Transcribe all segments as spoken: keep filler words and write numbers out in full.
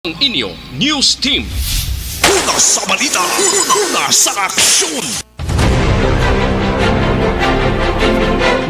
Ang inyo news team. Una sa balita, una sa aksyon.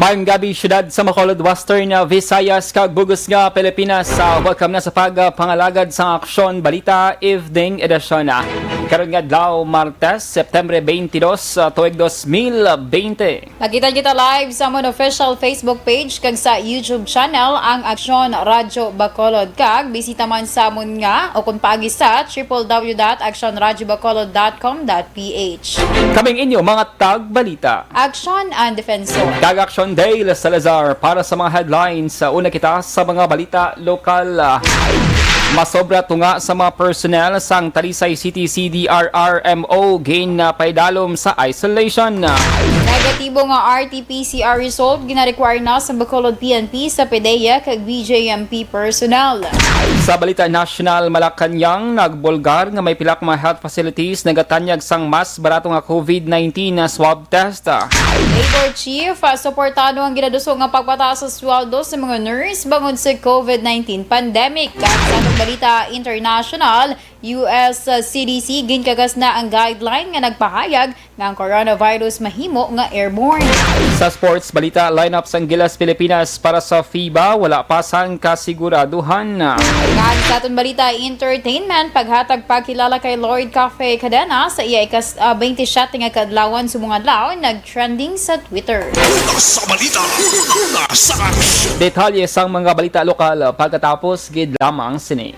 Maayong gabi, siyudad sa Bacolod, Western, ah, Visayas, kag bug-os nga Pilipinas. Ah, welcome na sa pagpangalagad sa Aksyon Balita Evening Edition, ah. Karon nga adlaw, Martes, September twenty-two, ah, tuig dos mil bente. Nakita kita live sa amon official Facebook page kag sa YouTube channel, ang Aksyon Radyo Bacolod, kag bisita man sa amon nga o kung paagi sa triple W dot action radyo bacolod dot com dot P H. Kaming inyo mga tagbalita. Action and Defensor. Kag Action Dale Salazar para sa mga headlines. Sa una kita sa mga balita lokal. Masobra tunga sa mga personnel sang Talisay City C D R R M O ginapaidalom sa isolation. Negatibo nga R T P C R result gina-require na sa Bacolod P N P, sa PDEA kag B J M P personnel. Sa balita national, Malacañang nagbulgar nga may pila ka mga health facilities nagatanyag sang mas barato nga COVID nineteen na swab test. Labor Chief, ah, suportado ang ginaduso nga pagpataas sa sweldo sa mga nurse bangod sa COVID nineteen pandemic. Kag sa atong balita international, U S C D C ginkakas na ang guideline nga nagpahayag nga ang coronavirus mahimo nga airborne. Sa sports balita, lineup sang Gilas Pilipinas para sa FIBA, wala pa sang kasiguraduhan. Kag sa aton balita entertainment, paghatag pagkilala kay Lloyd Cafe Cadena sa iya ikas, ah, twenty-seven nga kaadlawan subong adlaw nag-trending sa Twitter. Una sa balita, una sa aksyon. Detalye sang mga balita lokal pagkatapos gid lamang sini.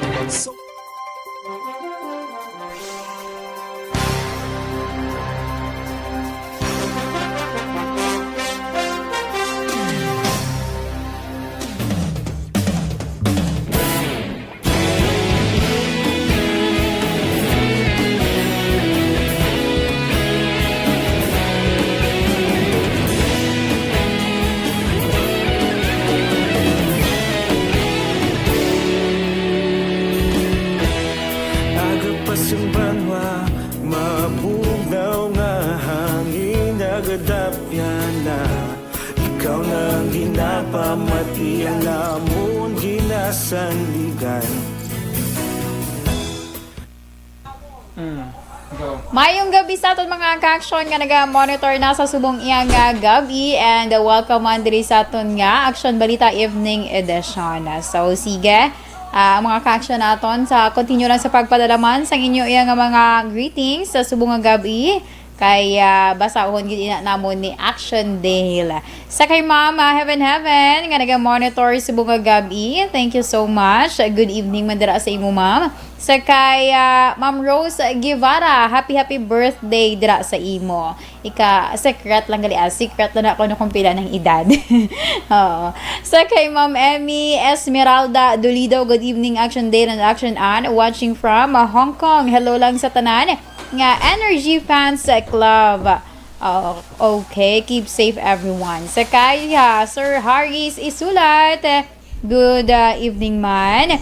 Aga pa sing banwa, mabugnaw nga hangin, nagadapyan na. Ikaw na ang ginapamati, ang amon ginasandigan. Mm, go. Mayong gabi sa aton mga ka-action nga naga-monitor na sa subong iyang, ah, gabi, and, uh, welcome man diri sa aton nga Action Balita Evening Edition. So, sige, ah, ang mga ka-action naton sa continue lang sa pagpadalaman sang inyo iya nga mga greetings sa subong nga gabi. Kay, ah, basahon gid ina namon ni Action Dale. Sa kay Ma'am, ah, Heaven Heaven, nga naga-monitor subong nga gabi. Thank you so much. Good evening man dira sa imo, Ma'am. Sa kay, ah, Ma'am Rose Guevara, happy, happy birthday dira sa imo. Ika, secret lang gali, ah. Secret lang ako no kung pila ng edad. Oo. Sa kay Ma'am Emmy Esmeralda Dolido, good evening, Action Dale and Action Ann. Watching from, ah, Hong Kong. Hello lang sa tanan nga Energy Fans Club. Oh, okay, keep safe everyone. Sa kay, ah, Sir Harris Isulat, eh, good, ah, evening man.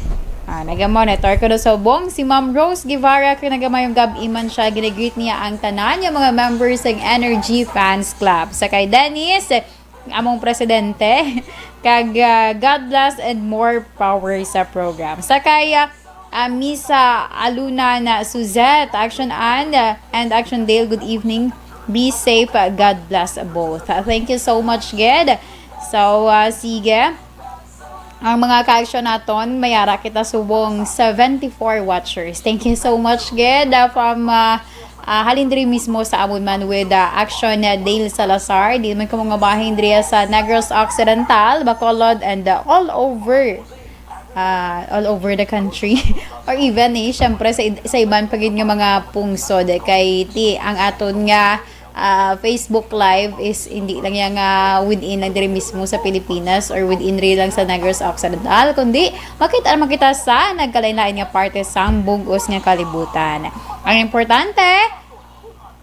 Ah, naga-monitor ko daw sa ubong si Ma'am Rose Guevara, kay nagamayong gab-i man siya, ginagreet niya ang tanan nga mga members ng Energy Fans Club. Sa kay Dennis, eh, among presidente, kag, ah, God bless and more power sa program. Sa kay, ah, Ah, Misa Aluna na Suzette, Action Ann, uh, and Action Dale, good evening. Be safe, uh, God bless both. Uh, thank you so much, gid. So, uh, sige. Ang mga ka-action naton, mayara kita subong seventy-four watchers. Thank you so much, gid, uh, from, uh, uh, halin diri mismo sa amon man with, uh, Action, uh, Dale Salazar. Di man ko mga bahin diri sa Negros Occidental, Bacolod, and, uh, all over ah, all over the country. Or even, eh, syempre, sa, id- sa iban pa gid nga mga pungsod, eh, kay ti, ang aton nga, ah, Facebook Live is hindi lang yan nga within lang diri mismo sa Pilipinas or within ri lang sa Negros Occidental, kundi makita naman kita sa nagkalain-lain nga parte sang bug-os nga kalibutan. Ang importante,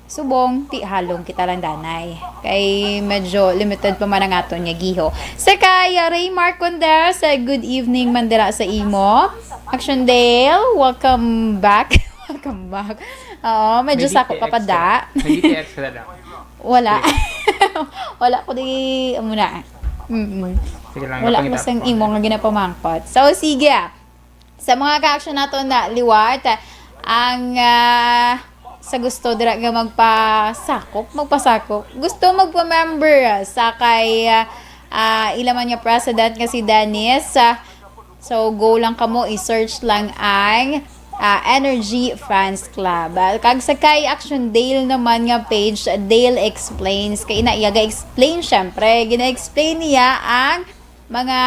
subong, ti halong kita lang danay. Kay medyo limited pa man ang aton nga giho. Sa kay Ray Marcondes, eh, good evening man dira sa imo. Action Dale, welcome back. Welcome back. Oo, medyo May sako ka pa D T X da. Ka. May D T X ka na. Wala. Wala ko di, amo na. Mm-mm. Sige lang, Wala ko napangita sang ko. Imo nga ginapamangkot. So, sige. Sa mga ka-action nato na liwat, ang, ah, sa gusto dira nga magpasakop, magpasakop, gusto magpa-member sa kay, ah, ah, ila man nga president nga si Dennis, ah, so go lang kamo, i-search lang ang, ah, Energy Fans Club. Ah, kag sa kay Action Dale naman nga page, Dale Explains. Kay ina iya ga-explain, syempre, gina-explain niya ang mga,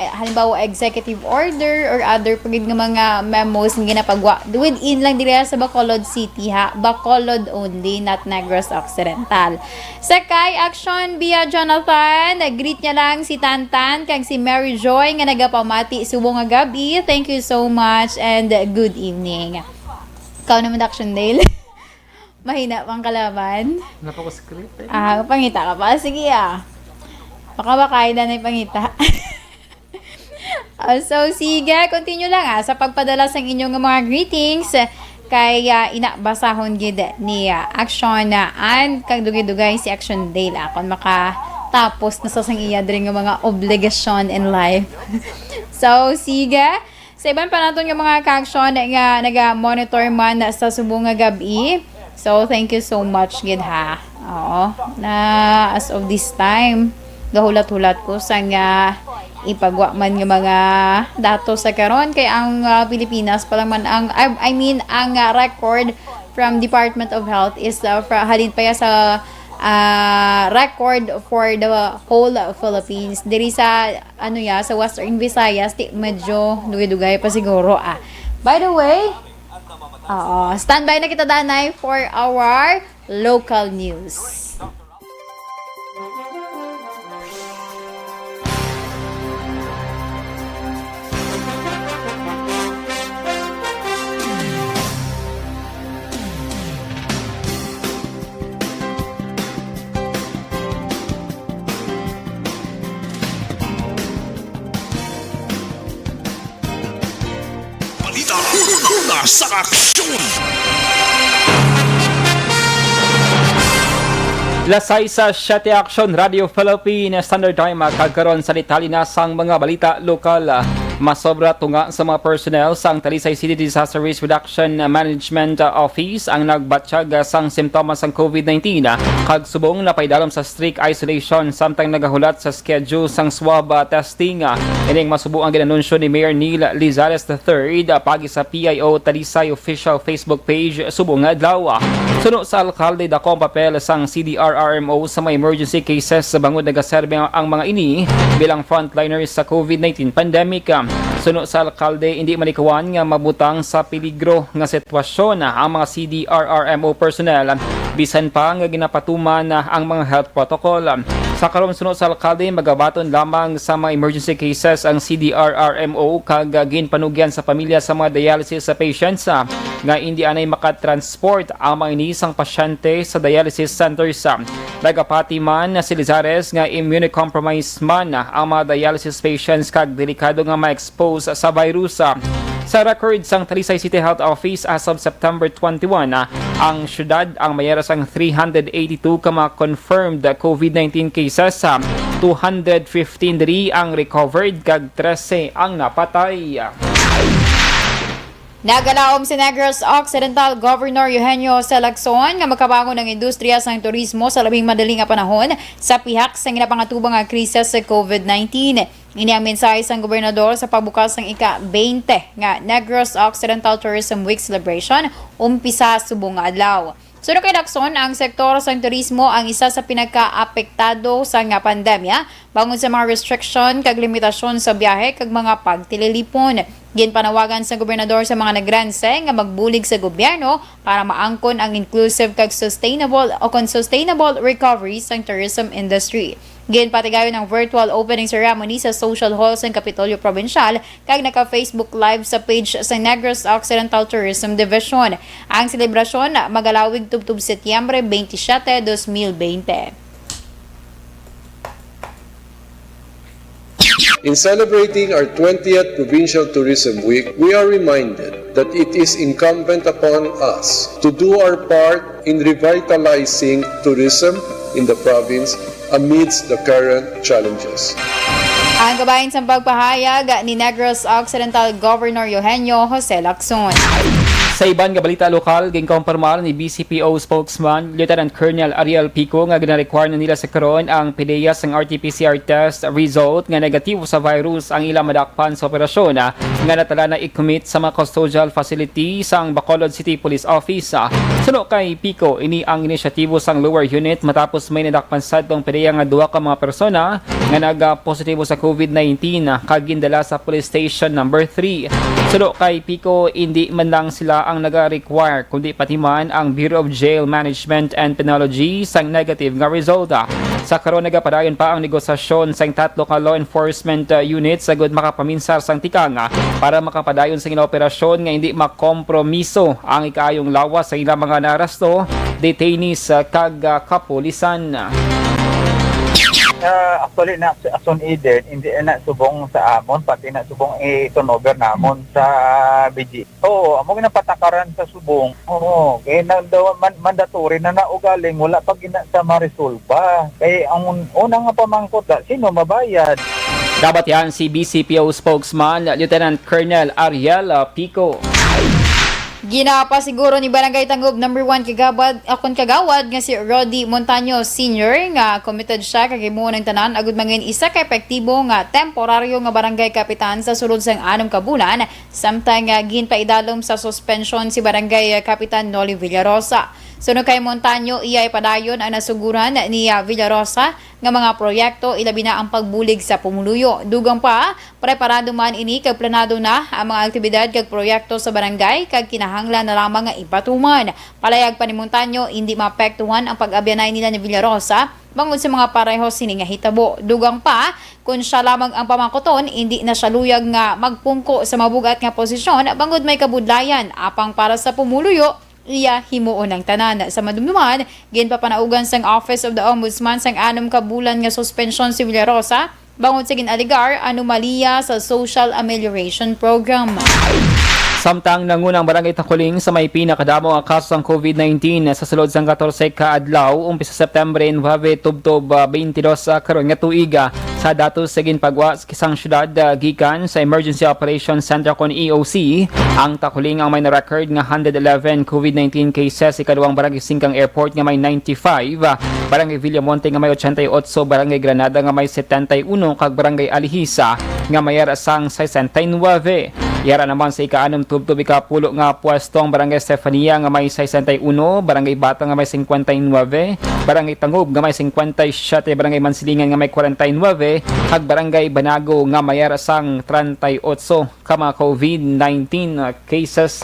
eh, halimbawa, executive order or other pa gid nga mga memos nga ginapagwa within lang diri sa Bacolod City, ha, Bacolod only, not Negros Occidental. Sa kay Action Bia Jonathan, greet niya lang si Tantan kag si Mary Joy nga nagapamati subong nga gab-i. Thank you so much and good evening. Ikaw naman, Action Dale. Mahina pang kalaban. Napako-script eh. Ah, pangita ka pa. Sige, ah. Baka ba kaya na yung pangita? Ah, so, sige, continue lang, ah, sa pagpadala sang inyong mga greetings. Kay, ah, ina, basahon gid ni, ah, Action, ah, and kag dugay-dugay si Action Dale, ah, kung makatapos na sa sang iya diri nga mga obligasyon in life. So, sige. Sa iban pa naton nga mga ka-action nga naga-monitor man sa subong nga gab-i, so thank you so much gid, ha. Oo, na as of this time, gahulat-hulat ko sa nga ipagwa man nga mga datos sa karon, kay ang, ah, Pilipinas pa lang man ang, I, I mean, ang, ah, record from Department of Health is, ah, fra-, halin pa ya sa, ah, record for the whole Philippines. Diri sa, ano ya, sa Western Visayas, di, medyo dugay-dugay pa siguro, ah. By the way, oo, standby na kita, danay, for our local news. Balita, una sa aksyon. Las sais sa Siete Action Radio Philippine Standard Time, kag karon sa detalye na sang mga balita lokal. Masobra tunga sa mga personnel sang Talisay City Disaster Risk Reduction Management Office ang nagbatyag sang simptomas sang COVID nineteen, kag subong napaidalom sa strict isolation samtang nagahulat sa schedule sang swab, ah, testing. Ining masubo ang ginanunsyo ni Mayor Neil Lizares the third, ah, pagi sa P I O Talisay official Facebook page subong nga adlaw. Suno sa alkalde, dako ang papel sang C D R R M O sa mga emergency cases, bangod nagaserbe ang, ang mga ini bilang frontliners sa COVID nineteen pandemic. Suno sa alkalde, hindi malikawan nga mabutang sa peligro nga sitwasyon ang mga C D R R M O personnel, bisan pa nga ginapatuman ang mga health protocol. Sa karon, suno sa alkalde, magabaton lamang sa mga emergency cases ang C D R R M O kag ginpanugyan sa pamilya sa mga dialysis sa patients, ah, nga indi anay makatransport ang mga ini sang pasyente sa dialysis centers. Nagapati man si Lizares nga immunocompromised man ang mga dialysis patients kag delikado nga ma-expose sa virus. Sa record sang Talisay City Health Office, as of September twenty-one, ang syudad ang mayara sang three hundred eighty-two ka mga confirmed COVID nineteen cases, two hundred fifteen diri ang recovered kag trese ang napatay. Nagalaom si Negros Occidental Governor Eugenio Jose Lacson nga makabangon ang industriya sang turismo sa labing madali nga panahon sa pihak sa ginapangatubang nga krisis sa COVID nineteen. Ini ang mensahe sang gobernador sa pagbukas sang ika-twenty nga Negros Occidental Tourism Week celebration, umpisa subong nga adlaw. Suno kay Lacson, ang sektor sang turismo ang isa sa pinakaapektado sa nga pandemya, bangod sa mga restriction kag limitasyon sa biyahe kag mga pagtililipon. Ginpanawagan sa gobernador sa mga Negrense nga magbulig sa gobyerno para maangkon ang inclusive kag sustainable o kon sustainable recovery sang tourism industry. Ginpatigayon ang virtual opening ceremony sa Social Hall sang Kapitolyo Probinsyal kag naka-Facebook Live sa page sa Negros Occidental Tourism Division. Ang selebrasyon magalawig tubtob Setyembre twenty-seven, twenty twenty. In celebrating our twentieth Provincial Tourism Week, we are reminded that it is incumbent upon us to do our part in revitalizing tourism in the province amidst the current challenges. Ang kabahin sang pagpahayag ni Negros Occidental Governor Eugenio Jose Lacson. Sa iban nga balita lokal, ginkumpirmar ni B C P O spokesman Lieutenant Colonel Ariel Pico nga gina-require na nila sa karon ang PDEA sang R T P C R test result nga negatibo sa virus ang ila madakpan sa operasyon, ah, nga natala na i-commit sa mga custodial facility sang Bacolod City Police Office. Ah, suno kay Pico, ini ang inisyatibo sang lower unit matapos may nadakpan sadtong PDEA nga duha ka mga persona nga nagapositibo sa COVID nineteen kag gindala sa Police Station Number Three. Suno kay Pico, indi man lang sila ang naga-require, kundi pati man ang Bureau of Jail Management and Penology sang negative nga resulta. Sa karon, nagapadayon pa ang negosasyon sang tatlo ka law enforcement, uh, units agud makapaminsar sang tikang, uh, para makapadayon sa ila operasyon nga hindi makompromiso ang ikaayong lawas sa ila mga naaresto, detainees, uh, kag, uh, kapulisan. Ah, actually, na, as on Eden, hindi na subong sa amon, pati na subong i-turnover namon sa B G. Oo, amo ginapatakaran sa subong. Oo, kay na, daw, man, mandatory na na ugaling, wala pa gina sa maresolba. Kay ang un-, una nga pamangkot, da, sino mabayad? Dapat yan si B C P O spokesman Lieutenant Colonel Ariel, ah, Pico. Ginapasiguro ni Barangay Tangub Number One Kagawad, akon kagawad nga si Rody Montaño Senior nga committed siya kag himuon ang tanan agud mangin isa ka epektibo nga temporaryo nga barangay kapitan sa sulod sang anom ka bulan, samtang, ah, ginpaidalom sa suspensyon si Barangay, ah, Kapitan Noli Villarosa. Suno kay Montaño, iya ipadayon ang nasuguran ni, ah, Villarosa nga mga proyekto, ilabi na ang pagbulig sa pumuluyo. Dugang pa, preparado man ini kag planado na ang mga aktibidad kag proyekto sa barangay kag kinahanglan na lamang nga ipatuman. Palayag pa ni Montaño, indi maapektuhan ang pag-abyanay nila ni Villarosa bangod sa mga pareho sini nga hitabo. Dugang pa, kun siya lamang ang pamangkuton, indi na siya luyag nga magpungko sa mabugat nga posisyon bangod may kabudlayan, apang para sa pumuluyo, iya himuon ang tanan. Sa madumduman, ginpapanaugan sang Office of the Ombudsman sang anom ka bulan nga suspensyon si Villarosa bangod sa gin-alegar anomalya sa Social Amelioration Program. Samtang nanguna ang Barangay Takuling sa may pinakadamo nga kaso sang COVID nineteen sa sulod sang katorse ka adlaw, umpisa sa September nuebe tubtob, ah, twenty-two sa karon nga tuig, ah, sa datos sa ginpagwa sang syudad, ah, gikan sa Emergency Operations Center kon E O C, ang Takuling ang may na-record nga hundred eleven COVID nineteen cases, ikaduhang barangay singkang airport nga may ninety-five, ah, Barangay Villamonte nga may ochenta y ocho, Barangay Granada nga may setenta y uno, kag Barangay Alihis, ah, nga may yara sang sesenta y nuebe. Yara naman sa ika-anom tubtob ikapulo nga pwesto ang Barangay Estefania nga may sesenta y uno, Barangay Bata nga may cincuenta y nueve, Barangay Tangub nga may cincuenta y siete, Barangay Mansilingan nga may kwarenta y nuebe, kag Barangay Banago nga may yara sang treinta y ocho ka mga COVID nineteen cases.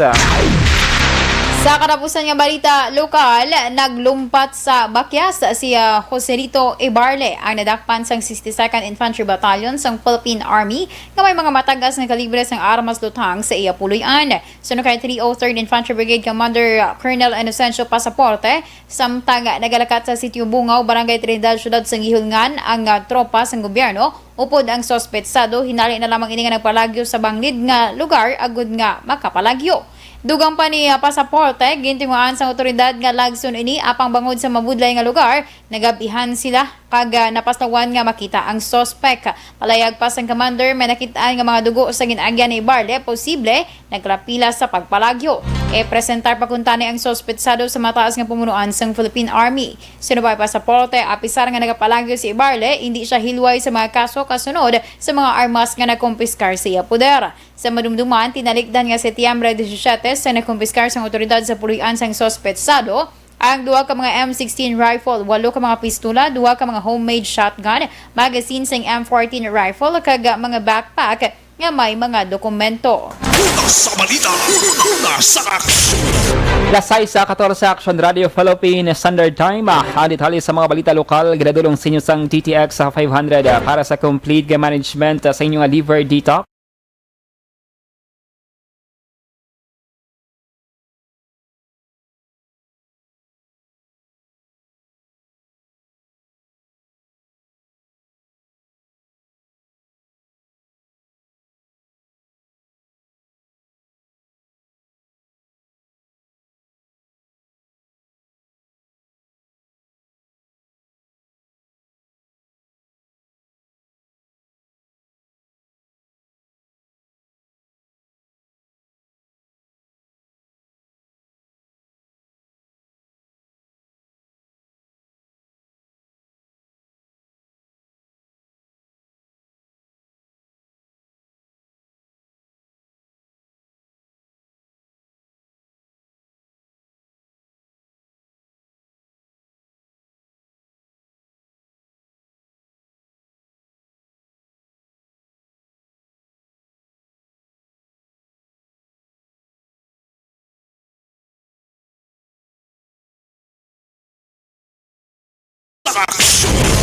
Sa katapusan nga balita lokal, naglumpat sa bakyas si, ah, Joselito Ibarle, ang nadakpan sang sixty-second Infantry Battalion sang Philippine Army nga may mga matagas nga kalibre sang armas lutang sa iya puloy-an. Suno kay three oh third Infantry Brigade Commander, ah, Colonel Inocencio Pasaporte, samtang nagalakat sa Sitio Bungaw, Barangay Trinidad, Siyudad sang Guihulngan, ang, ah, tropa sang gobyerno, upod ang suspetsado, hinali na lamang ini nga nagpalagyo sa banglid nga lugar agud nga makapalagyo. Dugang pa ni, ah, Pasaporte, gintinguhaan sang awtoridad nga lagson ini apang bangod sa mabudlay nga lugar, nagabihan sila kag, ah, napaslawan nga makita ang suspek. Palayag pa sang commander, may nakit-an nga mga dugo sa gin-agyan ni Ibarle, posible nagkapila sa pagpalagyo. Ipresentar pa kuntani ang suspetsado sa mataas nga pumunuan sang Philippine Army. Suno pa ni Pasaporte, apisar nga nagapalagyo si Ibarle, indi siya hilway sa mga kaso kasunod sa mga armas nga nakumpiskar sa iya poder. Sa madumduman, tinalikdan nga Setyembre disisiete sa nakumpiskar sang awtoridad sa puloy-an sang suspetsado ang duha ka mga M sixteen rifle, walo ka mga pistola, duha ka mga homemade shotgun, magazine sang M fourteen rifle, kag mga backpack nga may mga dokumento. Una sa balita, una sa aksyon. Alas sais sa katorse, Action Radio Philippine Standard Time. Ah, ang detalye sa mga balita lokal, ginadulong sa inyo sang D T X five hundred. Ah, para sa complete nga management, ah, sa inyong liver detox,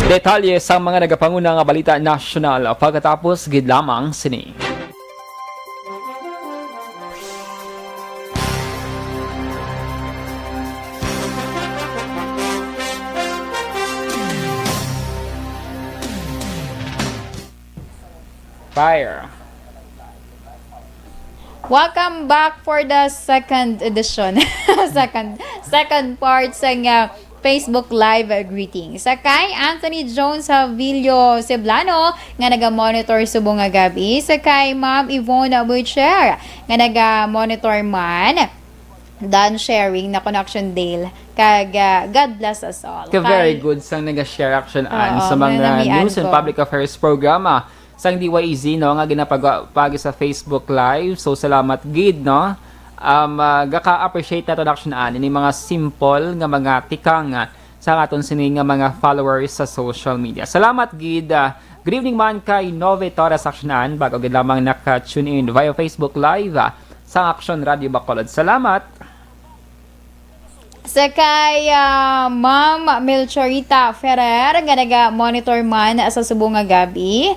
Detalye sang mga nagapanguna nga balita nasyonal pagkatapos gid lamang sini. Fire. Welcome back for the second edition. Second, second part sa nga Facebook Live greeting. Sa kay Anthony Jones Havillo Ceblano nga naga-monitor subong nga gab-i. Sa kay Ma'am Yvonne Butcher nga naga-monitor man. Done sharing na connection, Dale. Kag, ah, God bless us all. Ka very Kay good sang naga-share action an Oo, sa mga nanamian news and ko. Public affairs programa sang D Y E Z, no, nga ginapagpagi sa Facebook Live. So, salamat gid, no? Um, ah, gaka-appreciate nato, action an, ini mga simple nga mga tikang, ah, sa aton sini nga mga followers sa social media. Salamat gid. Ah, good evening man kay Nove Torres, action an, bago gid lamang naka-tune in via Facebook Live, ah, sa Action Radio Bacolod. Salamat. Sa kay, ah, Ma'am Melchorita Ferrer nga naga-monitor man sa subong nga gab-i.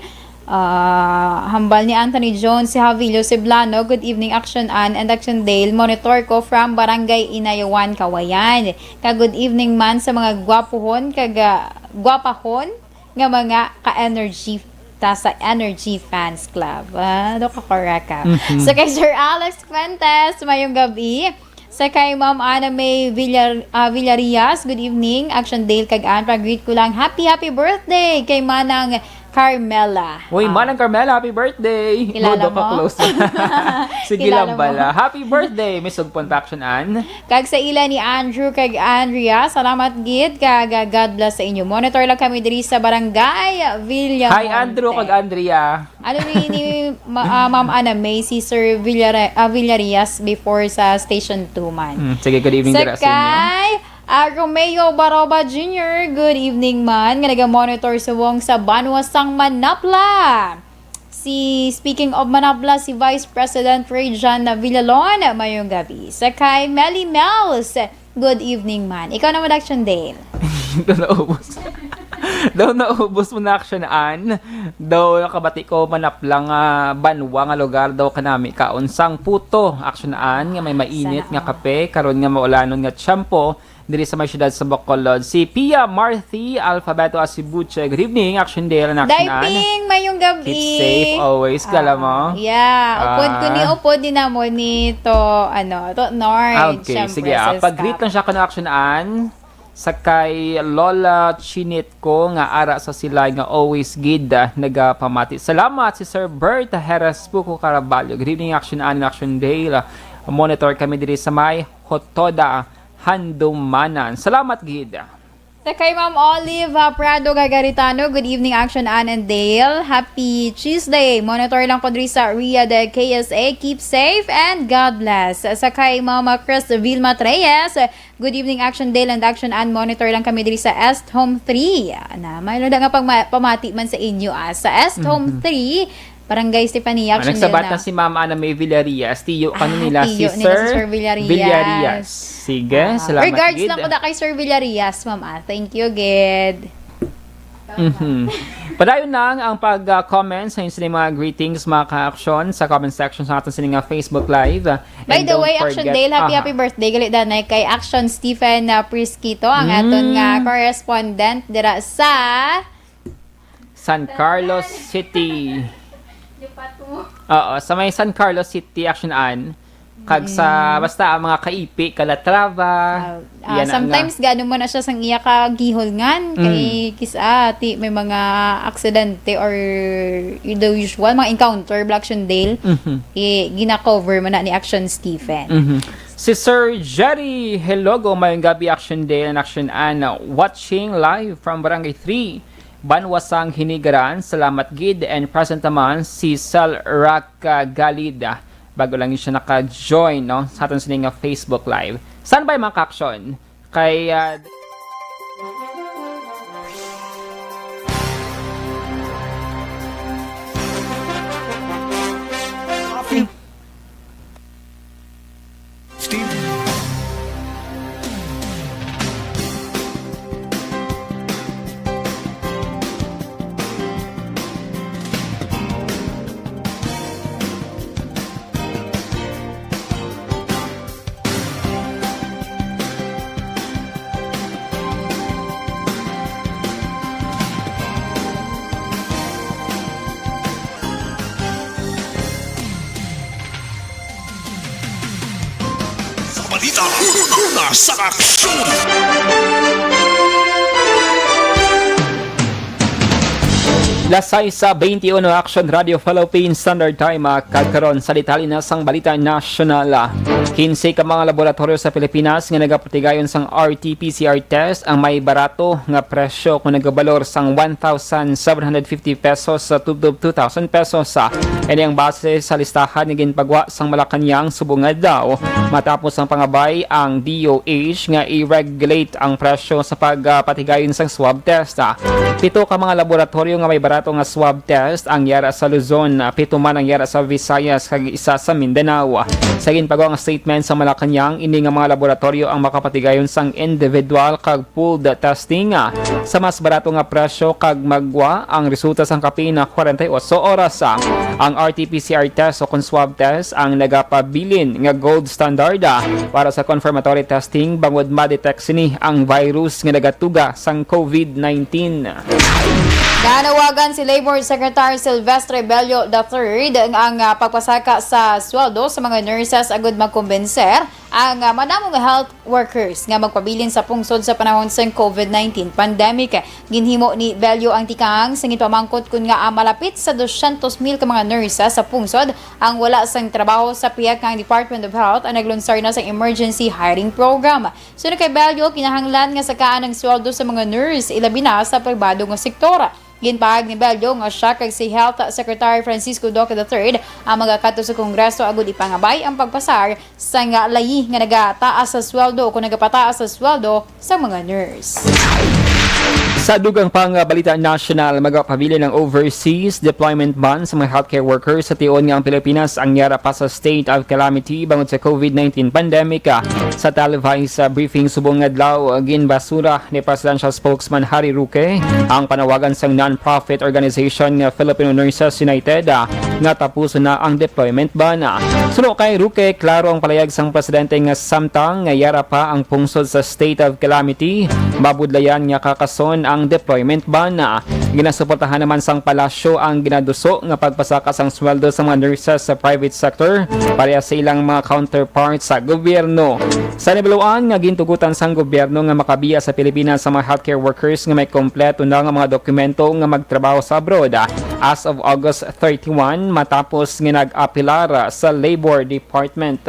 Ah, hambal ni Anthony Jones si Javillo Ceblano, "Good evening, Action Ann and Action Dale. Monitor ko from Barangay Inayawan, Kawayan. Ka good evening man sa mga gwapuhon kag, ah, gwapahon nga mga ka-energy ta sa Energy Fans Club." Ah, do ka, correct ka. Mhm. So, kay Sir Alex Fuentes, mayong gab-i. Sa kay Ma'am Ana May Villar-, ah, Villarias, "Good evening, Action Dale kag Ann. Pa-greet ko lang, happy, happy birthday kay Manang Carmela." Uy, Ah. Manang Carmela, happy birthday. Kilala Mudo ka mo? Close. Sige Kilala lang mo? Bala. Happy birthday, Miss Sugpon Faction Ann. Kag sa ila ni Andrew kag Andrea, salamat gid kag, ah, God bless sa inyo. Monitor lang kami diri sa Barangay Villamonte. Hi, Andrew kag Andrea. Ano ni, ni ma-, ah, Ma'am Ana May, si Sir Villare-, ah, Villarias before sa Station two man. Mm, sige, good evening Sa dira sa inyo. Kay, ah, Romeo Baroba Junior, good evening man, nga naga-monitor subong sa banwa sang Manapla. Si, speaking of Manapla, si Vice President Rayjan Villalon, mayong gab-i. Sa kay Melly Mels, good evening man. Ikaw naman, Action Dale. Daw naubos. Daw naubos mo na, Action Ann. Daw nakabati ko, Manapla nga banwa nga lugar daw kanami kaon sang puto, Action Ann, nga may mainit Sana nga all. Kape, karon nga maulanon nga tiyempo diri sa may siyudad sa Bacolod. Si Pia Marthy Alfabeto Asibuche. Good evening, Action Dale and Action Ann. Dayping, mayong gab-i. Keep safe always, Ah, kala mo? Yeah, upod ko ni, Ah. Upod din namo ni to, ano, to Nord, Ah, okay, syempre, sige, ah, sa pag-greet staff. Lang siya kano, Action Ann. Sa kay Lola Chinit ko nga ara sa Silay nga always gid, ah, nagapamati. Salamat si Sir Bert Heras Puco Caraballo. Good evening, Action Ann and Action Dale. Ah, monitor kami diri sa may Hotoda, Handumanan. Salamat gid. Sa kay Ma'am Olive, ah, Prado Gagaritano, good evening, Action Ann and Dale. Happy Tuesday. Monitor lang ko diri sa Riyadh, K S A. Keep safe and God bless. Sa kay Mama Chris Vilma Treyes, good evening, Action Dale and Action Ann. Monitor lang kami diri sa Est Home three. Na, may nga pagma-, pamati man sa inyo, ah. Sa Est Home Mhm. three, Barangay Stefania, Ah, Action nagsabat Dale na na. Si Ma'am Ana May Villarias, tiyo kano Ah, nila tiyo si nila si Sir Sir Villarias. Villarias. Sige, Ah, salamat regards gid. Lang ko na kay Sir Villarias, ma'am, ah. Thank you, gid. Mhm. Padayon lang ang pag, ah, comment sa inyo mga greetings, mga ka-action, sa comment section sa aton sini nga Facebook Live. By And the don't way, Action forget Dale, happy, aha. Happy birthday gali danay kay Action Stephen, ah, Prisquito, ang aton nga Mm. Correspondent dira sa San Carlos City. Oo, sa may San Carlos City, Action Ann. Kag sa, Mm. basta ang mga kaipi, Calatrava, Ah, ah, yan ang, sometimes, ah, gano man na siya sang iya kagihulngan. Mm. Kay kis-, ah, ti, may mga aksidente or the usual, mga encounter, Black Action Dale. Mhm. Eh, gina-cover man na ni Action Stephen. Mhm. Si Sir Jerry Helogo, mayong gabi, Action Dale and Action Ann, watching live from Barangay three. Banwa sang Hinigaran, salamat gid, and present naman si Sal Raka Galida. Bago lang siya naka-join, no, sa aton sini nga Facebook Live. Saan ba yung mga ka-action? Kay, ah, Steve. Dita una sa aksyon. Las sais sa twenty-one, Action Radio Philippine Standard Time, ah, kag karon sa detalye na sang balita nasyonal, ah. Kinse ka mga laboratoryo sa Pilipinas nga nagapatigayon sang R T P C R test ang may barato nga presyo kung nagabalor sang one thousand seven hundred fifty pesos sa tubtob two thousand pesos, ah. Ini ang base sa listahan nga ginpagwa sang Malacañang subong adlaw, matapos ang pangabay ang D O H nga i-regulate ang presyo sa pagpatigayon sang swab test. Pito ka mga laboratoryo nga may barato nga swab test ang yara sa Luzon, pito man ang yara sa Visayas, kag isa sa Mindanao. Sa ginpagawa nga statement sa Malacañang, ini nga mga laboratoryo ang makapatigayon sang individual kag pooled testing, ah, sa mas barato nga presyo kag magwa ang resulta sang kapin na kwarenta y ocho oras, ah. Ang R T P C R test o kon swab test ang nagapabilin nga gold standard, ah, para sa confirmatory testing bangod ma-detect sini ang virus nga nagatuga sang COVID nineteen. Nanawagan si Labor Secretary Silvestre Bello the third ang, ah, pagpasaka sa sweldo sa mga nurses agud magkumbenser ang, ah, madamo nga health workers nga magpabilin sa pungsod sa panahon sang COVID nineteen pandemic. Ginhimo ni Bello ang tikang sa ginpamangkot kon ngaa malapit sa dosyentos mil ka mga nurses sa pungsod ang wala sang trabaho sa pihak nga ang Department of Health ang naglunsar na sa emergency hiring program. Suno kay Bello, kinahanglan nga sakaan ang sweldo sa mga nurse, ilabi na sa pribado nga sektor. Ginpahayag ni Bello nga siya kag si Health Secretary Francisco Duque the third ang magakadto sa Kongreso agud ipangabay ang pagpasar sang layi nga nagataas sa sweldo o kung nagapataas sa sweldo sa mga nurse. Sa dugang pang, ah, balita nasyonal, magapabilin ang overseas deployment ban sa mga healthcare workers sa tion nga ang Pilipinas ang yara pa sa state of calamity bangod sa COVID nineteen pandemic. Ah, sa televised, ah, briefing subong nga adlaw, ah, ginbasura ni Presidential Spokesman Harry Roque ang panawagan sang non-profit organization nga Filipino Nurses United, ah, nga tapuson na ang deployment ban. Suno kay Roque, klaro ang palayag sang presidente nga samtang nga yara pa ang pungsod sa state of calamity, mabudlayan nga kakason ang deployment ban. Ginasuportahan naman sang palasyo ang ginaduso nga pagpasaka sang sweldo sa mga nurses sa private sector pareha sa ilang mga counterparts sa gobyerno. Sa nabaluan nga gintugutan sang gobyerno nga makabiya sa Pilipinas sa mga healthcare workers nga may kompleto na nga mga dokumento nga magtrabaho sa abroad as of August thirty-one, matapos nga nag-apelar sa Labor Department.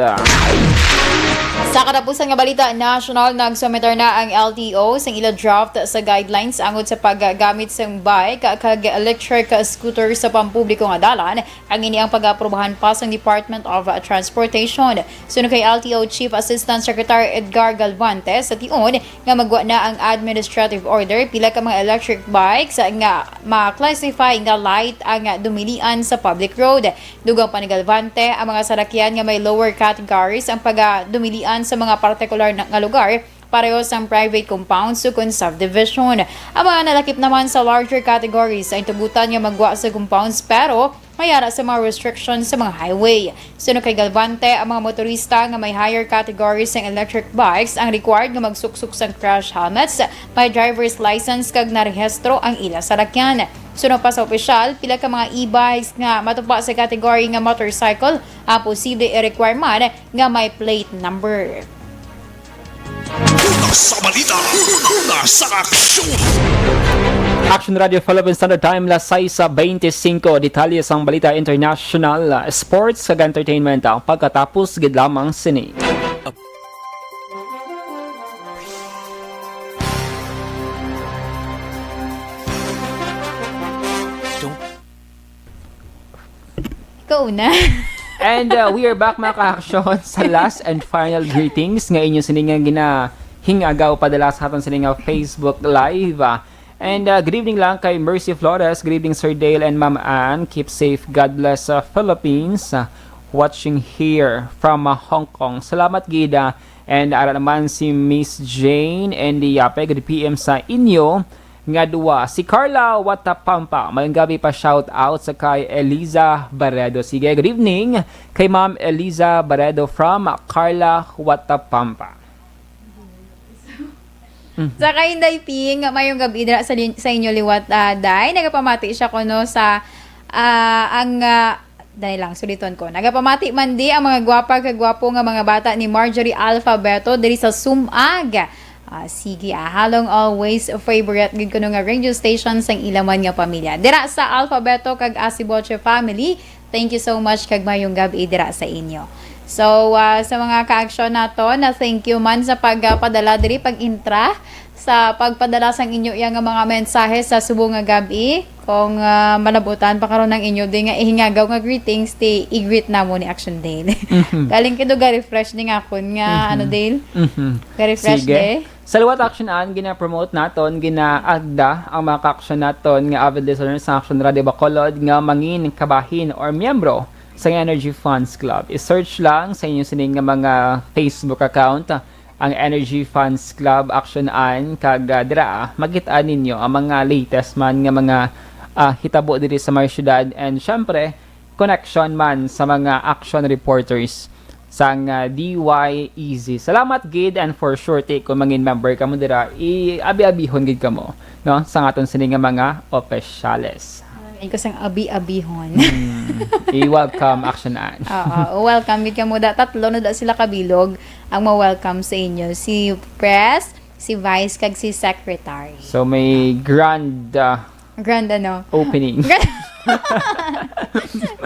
Sa katapusan nga balita nasyonal, nagsumitar na ang L T O sang ila draft sa guidelines angot sa paggamit sang bike kag electric scooter sa pampubliko nga dalan. Ang ini ang pag-aprobahan pa sang Department of Transportation. Suno kay L T O Chief Assistant Secretary Edgar Galvante, sa tion nga magwa na ang administrative order, pila ka mga electric bikes nga ma-classify nga light ang dumilian sa public road. Dugang pa ni Galvante, ang mga salakyan nga may lower categories ang pagadumilian sa mga partikular na, nga lugar, pareho sang private compounds ukon subdivision. Ang mga nalakip naman sa larger categories ang tugutan nga magwa sa compounds, pero may ara sa mga restrictions sa mga highway. Suno kay Galvante, ang mga motorista nga may higher categories sang electric bikes ang required nga magsuksok sang crash helmets, may driver's license kag narehistro ang ila salakyan. Suno pa sa opisyal, pila ka mga e-bikes nga matupa sa category nga motorcycle ang posible i-require man nga may plate number. Una sa balita, una sa aksyon. Action Radio Philippine Standard Time, las sais sa twenty-cinco. Detalye sang balita international, sports, kag entertainment ang pagkatapos gid lamang sini. Ikaw una. And, uh, we are back, mga ka-action, sa last and final greetings nga inyo sini nga ginahing-agaw padala sa aton sini nga Facebook Live. Ah, and, uh, good evening lang kay Mercy Flores. Good evening, Sir Dale and Ma'am Ann. Keep safe. God bless, uh, Philippines. Uh, watching here from, uh, Hong Kong. Salamat gid, uh, and ara naman si Miss Jane and Yape. Good P M sa inyo nga duwa. Si Carla Watapampa, mayong gabi pa, shout out sa kay Eliza Barredo. Sige, good evening kay Ma'am Eliza Barredo from Carla Watapampa. Mm. Sa kay Inday Ping, mayong gabi dira sa lin-, sa inyo liwat, ah, Day. Nagapamati siya kuno sa, ah, ang, ah, Dali lang, suliton ko. Nagapamati man di ang mga gwapa kag gwapo nga mga bata ni Marjorie Alphabeto diri sa Sumag. Ah, sige, ah, halong always favorite gid kuno nga radio station sang ila man nga pamilya. Dira sa Alphabeto kag Asiboche family, thank you so much kag mayong gab-i dira sa inyo. So, ah, sa mga ka-aksyon nato, na thank you man sa pagpadala diri, pag-intra, sa pagpadala sang inyo iya nga mga mensahe sa subong nga gab-i. Kung, ah, malabutan pa karon ang inyo di nga ihingagaw nga greetings, ti i-greet namo ni Action Dale. Mhm. Galing kay do ga-refresh ni nga akon nga, Mhm. ano, Dale? Mhm. Ga-refresh Sige. Dale? Sa liwat Action Ann, gina-promote naton, ginaagda ang mga ka-action naton nga avid listeners sa Action Radio Bacolod nga mangin kabahin or miyembro sa Energy Fans Club. I-search lang sa inyo sining nga mga Facebook account ang Energy Fans Club Action Ann, kag, ah, dira, ah, makit-an ninyo ang mga latest man nga mga, ah, hitabo diri sa mga syudad, and syempre, connection man sa mga action reporters sang, ah, D Y E Z. Salamat gid, and for sure, ti, kung mangin member kamo dira, i-abi-abihon gid kamo, no, sa aton sini nga mga opisyales. Ay, ko sang abi-abihon. Hmm. I-welcome, Action Ann. Oo, welcome gid kamo da. Tatlo na da sila kabilog ang ma-welcome sa inyo. Si Pres, si Vice, kag si Secretary. So, may grand, ah, Grand ano? opening. Grand,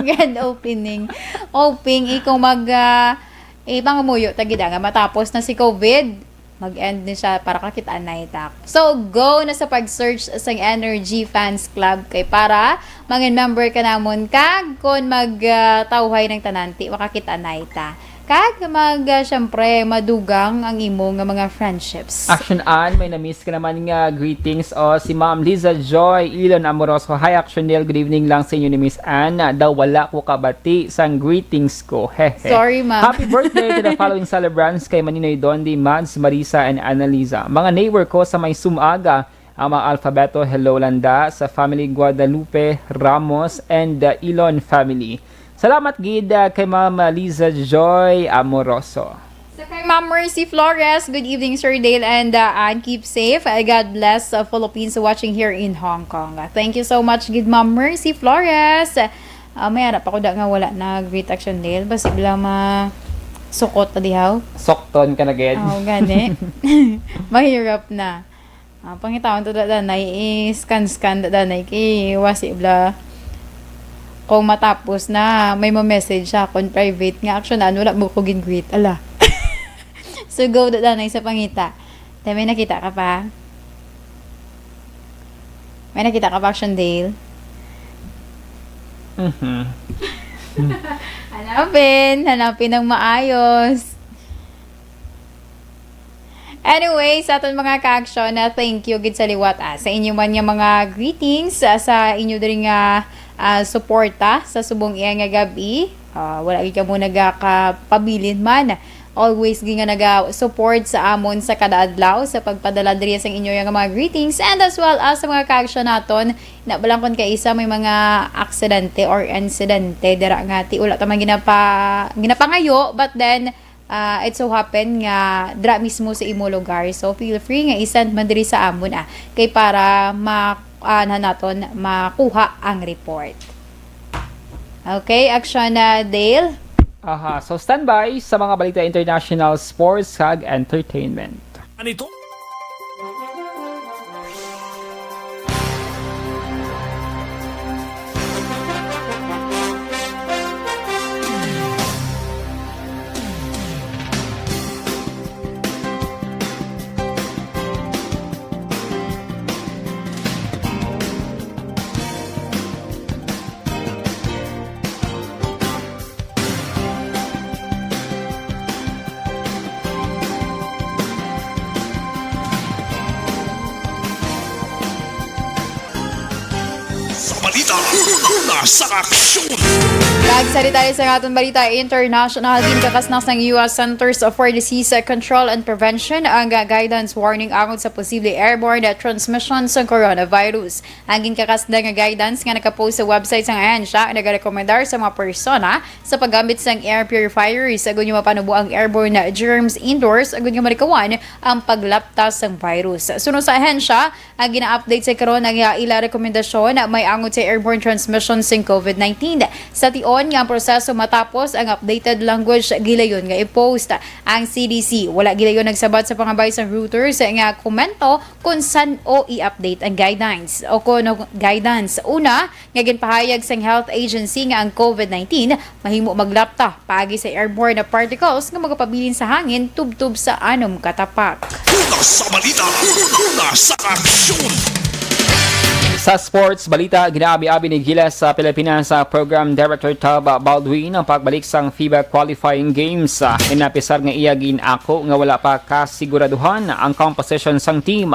grand opening. Hoping ikaw mag, ah, eh, pangamuyo ta gid nga matapos na si covid, mag-end ni siya para kakit-an na ita. So, go na sa pag-search sang Energy Fans Club kay para mangin member ka namon kag kon mag, ah, tawhay ng tanan, ti makakit-an na ita. Kag mag, ah, syempre, madugang ang imo nga mga friendships. Action Ann, may na-miss ka naman nga greetings. O, si Ma'am Liza Joy Ilon Amoroso. Hi, Action Dale. Good evening lang sa inyo ni Miss Ann. Ah, daw wala ko kabati sang greetings ko. Hehe. Sorry, ma'am. Happy birthday to the following celebrants kay Maninoy Dondi, Mads, Marisa, and Annalisa. Mga neighbor ko sa may Sumaga, ang mga alfabeto, hello landa sa family Guadalupe Ramos and, uh, Ilon family. Salamat gid, uh, kay Ma'am Liza Joy Amoroso. Sa kay Ma'am Mercy Flores, good evening, Sir Dale and, uh, Ann. Keep safe. Uh, God bless, uh, Philippines watching here in Hong Kong. Uh, thank you so much gid, Ma'am Mercy Flores. Uh, may ara pa ko da nga wala na greet, Action Dale. Basi bala ma sukot na dihaw. Sokton ka na gid. Oh, gani. Mahirap na. Ah, pangitaon to da danay, i-scan-scan da danay kay wasi bala. Kung matapos na, may ma-message sa akon private nga, Action Ann, wala mo ko gin-greet. Ala. So, go da danay sa pangita. Te, may nakita ka pa? May nakita ka pa, Action Dale? Mhm. Hanapin, hanapin ng maayos. Anyway, sa aton mga ka-action, na thank you gid sa liwat, ah, sa inyo man nga mga greetings, ah, sa inyo diri nga, ah, suporta sa subong iya nga gab-i. Ah, wala gid kamo nagakapabilin man. Always gid nga naga-support sa amon sa kada adlaw sa pagpadala diri sa inyo nga mga greetings, and as well as sa mga ka-action naton. Na balang kon kaisa may mga aksidente or insidente dira nga ti wala ta man ginapa-, ginapangayo, but then, ah, it so happen nga dira mismo sa imo lugar. So, feel free nga i-send man diri sa amon, ah, kay para ma-, ah, na naton makuha ang report. Okay, Action na, Dale. Aha, so standby sa mga balita international, sports, kag entertainment. Anito? Sa balita, una sa aksyon. Kag sa detalye sa aton balita international, ginkakasnak sang U S Centers for Disease Control and Prevention ang guidance warning angod sa posible airborne transmission sang coronavirus. Ang ginkakasda nga guidance nga nakapost sa website sang ahensya nagarekomendar sa mga persona sa paggamit sang air purifiers, agud nga mapanubo ang airborne germs indoors, agud nga malikawan ang paglaptas sang virus. Suno sa ahensya, ang gina-update sa karon ang ila rekomendasyon may angod sa airborne transmission sing covid nineteen. Sa nga ang proseso matapos ang updated language gilayon nga i-post ang C D C. Wala gilayon nagsabat sa pangabay sa Reuters nga komento kung san-o i-update ang guidance o kung guidance. Una, nga ginpahayag sang health agency nga ang COVID nineteen mahimo maglapta paagi sa airborne na particles nga magapabilin sa hangin tubtob sa anom ka tapak. Una sa balita, una sa aksyon. Sa sports balita, ginaabi-abi ni Gilas sa Pilipinas sa Program Director Tab Baldwin ang pagbalik sang FIBA Qualifying Games. Inapisar nga iya gin-ako nga wala pa kasiguraduhan ang composition sang team.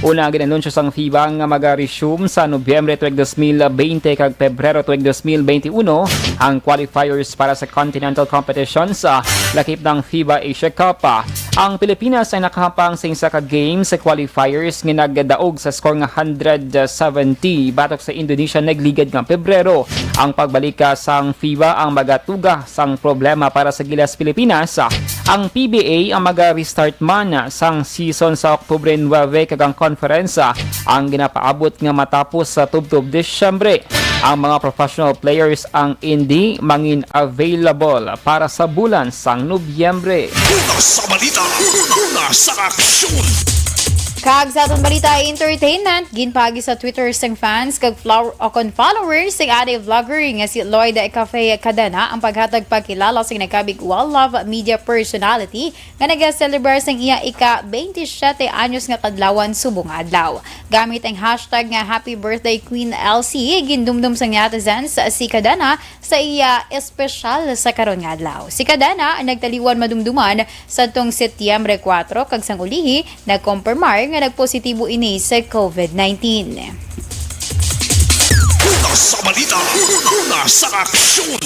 Una, ginanunsyo sang FIBA nga maga-resume sa Nobyembre tuig dos mil bente kag Pebrero tuig dos mil bente uno ang qualifiers para sa continental competitions, ah, lakip ng FIBA Asia Cup. Ah, ang Pilipinas ay nakahapang sa isa ka game sa qualifiers nga nagdaog sa score nga hundred seventy batok sa Indonesia nagligad nga Pebrero. Ang pagbalik, ah, sang FIBA ang magatuga sang problema para sa Gilas Pilipinas. Ang P B A ang maga-restart man sang season sa Oktubre nuebe kag ang conference ang ginapaabot nga matapos sa tubtob Disyembre. Ang mga professional players ang indi mangin available para sa bulan sang Nobyembre. Una sa balita, una sa aksyon. Kag sa aton balita entertainment, ginpaagi sa Twitter sang fans kag flower o kon followers sang anay vlogger nga si Lloyd Cafe Cadena ang paghatag pagkilala sa nagkabig One Love Media personality nga nagaselebrar sang iya ika twenty-seven anyos nga kadlawan subong adlaw. Gamit ang hashtag nga Happy Birthday Queen L C, gindumdum sang netizens si Cadena sa iya espesyal sa karon nga adlaw. Si Cadena nagtaliwan madumduman sadtong Setyembre kuwatro kag sang ulihi nagkompormar nga nagpositibo ini sa COVID nineteen. Una sa balita, una sa aksyon.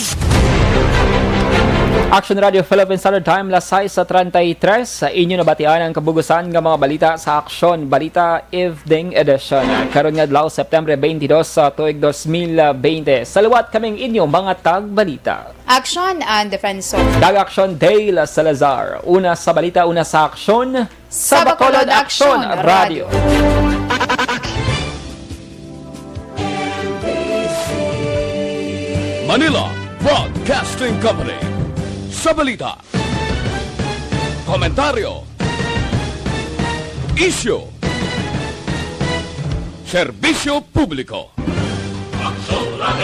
Action Radio Philippine Standard Time, las sais sa treinta y tres. Sa inyo nabatian ang kabugusan nga mga balita sa Aksyon Balita Evening Edition. Karon nga adlaw, September twenty-two sa tuig dos mil bente. Sa liwat kaming inyo mga tagbalita. Action and Defensor. Kag Action Dale Salazar. Una sa balita, una sa aksyon. Sa Bacolod Aksyon Radio. Manila Broadcasting Company. Sa balita, komentaryo, isyu, serbisyo publiko. Aksyon Radio.